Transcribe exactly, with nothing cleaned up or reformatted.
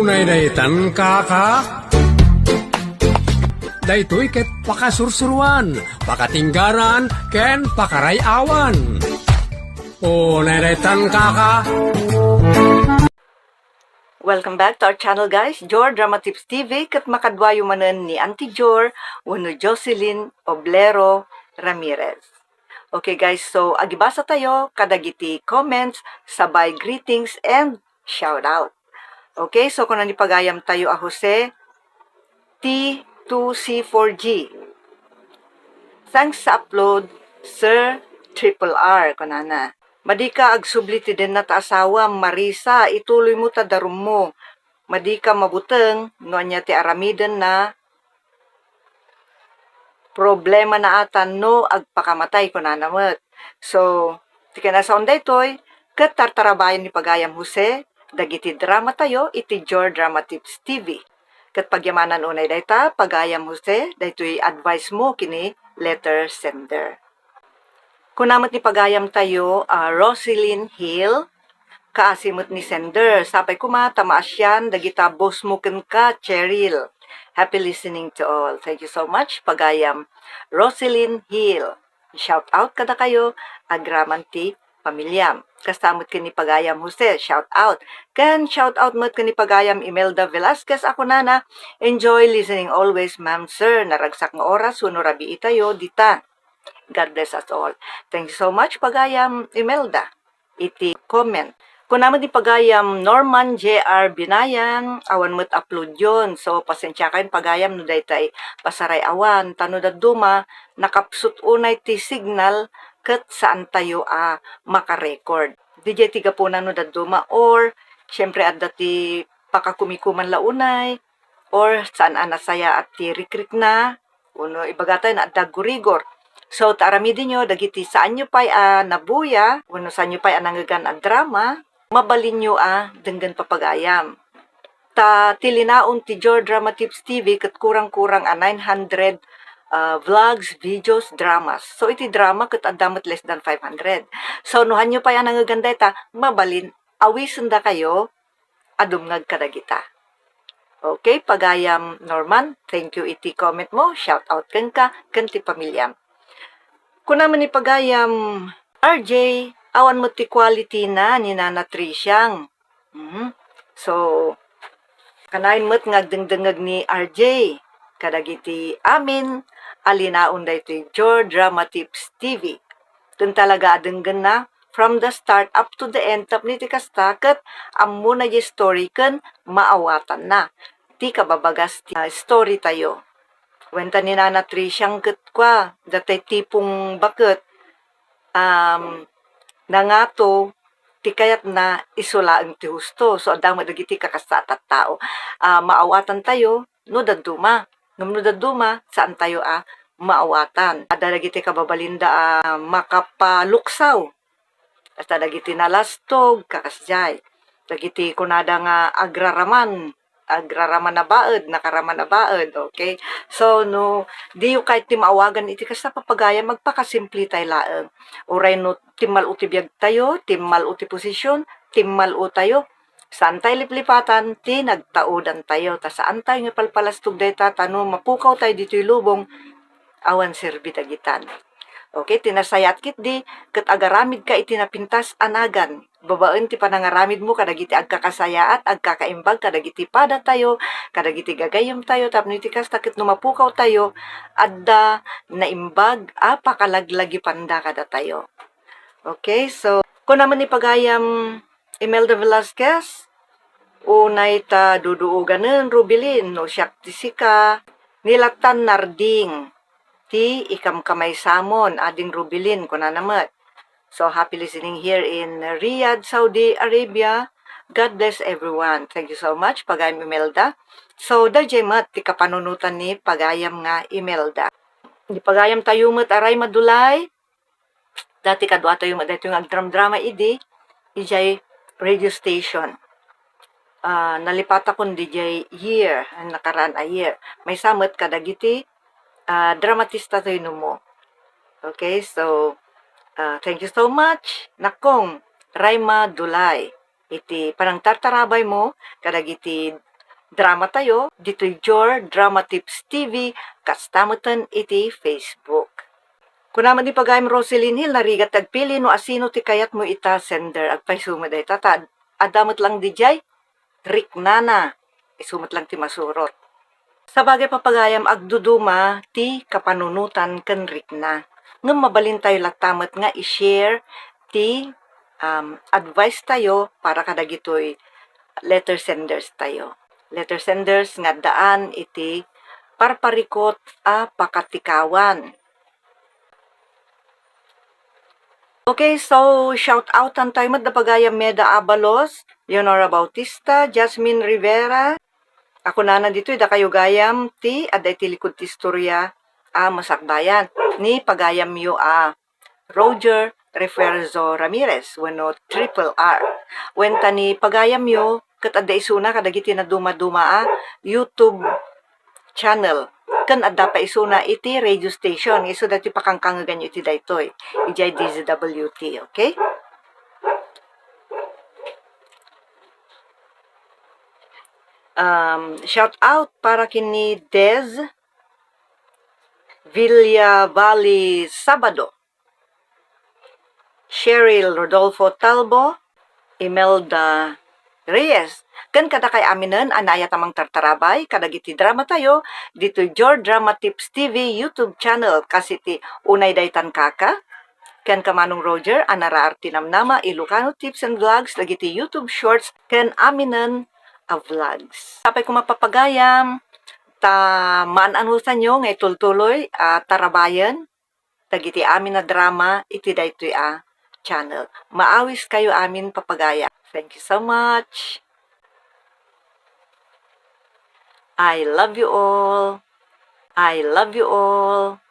Unay daytan, kaka. Daytoy ket pakasursuruan, pakatinggaran, ken pakaray-awan. Unay daytan, kaka. Welcome back to our channel, guys. Jor Drama Tips T V, ket makaduayo manen ni Auntie Jor wenno Jocelyn Oblero Ramirez. Okay, guys, so agibasa tayo kadagiti comments, sabay greetings and shout out. Okay, so kuna ni pagayam tayo a Jose, T two C four G. Thanks sa upload, Sir Triple R, kunana. Madika agsubli ti dennat a asawam, Marisa, ituloy mo ta darummo. Madika mabuteng no ania ti aramiden na problema na atan no agpakamatay, kunana met. So, ti kinasaon daytoy, ket tartarabayan ni pagayam Jose dagiti drama tayo iti Jor Drama Tips T V. Ket pagyamanan unay dayta, pagayam Jose, daytoy advice mo kini letter sender. Kuna met ni pagayam tayo, ah, Roselyn Hill, kaasi met ni sender, sapay koma ta maasian dagita boss mo kenka, Cheryl. Happy listening to all. Thank you so much, pagayam Roselyn Hill. Shout out kadakayo, agraman ti pamilyam. Kasta met ken ni pagayam Jose, shout out. Ken shout out met ken ni pagayam Imelda Velasquez a kunana, "Enjoy listening always, ma'am, sir. Naragsak nga oras wenno rabii tayo dita." God bless us all. Thank you so much, pagayam Imelda, iti comment. Kuna met ni pagayam Norman J R Binayan, awan met upload yon. So, pasensiakayon, pagayam, no daytay pasaray-awan. Ta no dadduma, nakapsut unay ti signal ket saan tayo a makarecord. Didiay ti gapuna no dadduma, or, siyempre, adda ti pakakumikuman la unay, or saan a nasayaat ti rikrikna, wenno ibagatayo nga adda gurigor. So, ta aramidenyo dagiti saanyo pay a nabuya wenno saanyo pay a nangngegan a drama, mabalinyo a denggen, pagayam. Ta ti linaon ti Jor Drama Tips T V ket kurang-kurang a nine hundred, ah, vlogs, videos, dramas. So, iti drama ket adda met less than five hundred. So, no saanyo pay a nangngegan dayta, mabalin awisendakayo a dumngeg kadagita. Okay, pagayam Norman, thank you iti comment mo. Shout out kenka, ken ti pamilyam. Kuna met ni pagayam R J, awan met ti quality na ni Nana Triciang. Mhm. So, kanayon met nga agdengdengngeg ni R J kadagiti amin a linaon daytoy Jor Drama Tips T V. Ken talaga a denggenna from the start up to the end, tapno iti kasta, ket ammona diay story ken maawatanna ti kababagas ti, ah, story tayo. Wen ta ni Nana Triciang ket kua, datay tipong baket, um, nangato ti kayatna isu laeng ti husto. So, adda met dagiti kakasta a tattao. Ah, maawatan tayo no dadduma. Ngem no dadduma, saan tayo a maawatan. Adda dagiti kababalinda a makapaluksaw. Kasta dagiti nalastog, kakasdiay. Dagiti kunada nga agraraman, agraraman a baed, nakaraman a baed, okay? So, no diyo kayat ti maawagan iti kasta, pagayam, agpakasimple tay laeng. Uray no timmal-o ti biag tayo, timmal-o ti posisyon, timmal-o tayo, saan tay liplipatan ti nagtaudan tayo. Ta saan tayo nga palpalastog dayta, ta no mapukaw tayo ditoy lubong, awan serbi dagitan. Okay, ti nasayaat ketdi, ket agaramidka iti napintas a nagan. Babaen ti panangaramidmo kadagiti agkakasayaat, agkakaimbag kadagiti padatayo, kadagiti gagayyemtayo, tapno iti kasta ket no mapukaw tayo, adda naimbag a pakalaglagipanda kadatayo. Okay, so, kuna met ni pagayam Imelda Velasquez, unay ta duduoganen, Rubilin, no siak ti sika, ni latan Narding, ti ikamkamaysamon, ading Rubilin, kunana met. So, happy listening here in Riyadh, Saudi Arabia. God bless everyone. Thank you so much, pagayam Imelda. So, daydiay met ti kapanunotan ni pagayam nga Imelda. Ni pagayam tayo met, aray, Madulay. Dati kaduatayo met daytoy nga agdramdrama idi, idiay radio station. Ah, nalipatakon didiay year, nakaraan a year. Maysa met kadagiti, ah, dramatista tayo no mo. Okay, so, ah, thank you so much, Nakong Raima Dulay, iti panangtartarabaymo kadagiti drama tayo, ditoy Jor Drama Tips T V, kasta metten iti Facebook. Kuna met ni pagayam Roselyn Hill, narigat ti agpili no asino ti kayatmo ita sender. Agpayso met dayta, ta ad-, adda met lang didiay riknana. Isu met lang ti masurot. Sabagay, papagayam, agduduma ti kapanunotan ken rikna. Ngem mabalintayo latta met nga i-share ti, um, advice tayo para kadagitoy letter senders tayo. Letter senders nga addaan iti parparikot a pakatikawan. Okay, so shout outan tayo met da pagayam Meda Abalos, Leonora Bautista, Jasmine Rivera. Ako nana ditoy, dakayo gayam ti adda iti likud ti istorya a masakbayan ni pagayamyo a Roger Refuerzo Ramirez wenno Triple R. Wen ta ni pagayamyo ket adda isuna kadagiti naduma-duma a YouTube channel ken adda pay isuna iti radio station. Isu daytoy pakangkangeganyo iti daytoy, idiay D Z W T, okay? Um, shout out para ken ni Des Villavalle Sabado, Cheryl Rodolfo Talbo, Imelda Reyes, ken kadakay aminen a naayat a mangtartarabay kadagiti drama tayo ditoy Jor Drama Tips T V YouTube channel, kas iti Unay Daytan Kaka, ken ka Manong Roger a naraar ti namnama, Ilocano Tips and Vlogs, dagiti YouTube Shorts, ken aminen a vlogs. Sapay koma, papagayam, ta maan-anusanyo nga itultuloy a tarabayen dagiti amin a drama iti daytoy a channel. Maawiskayo amin, papagayam. Thank you so much. I love you all. I love you all.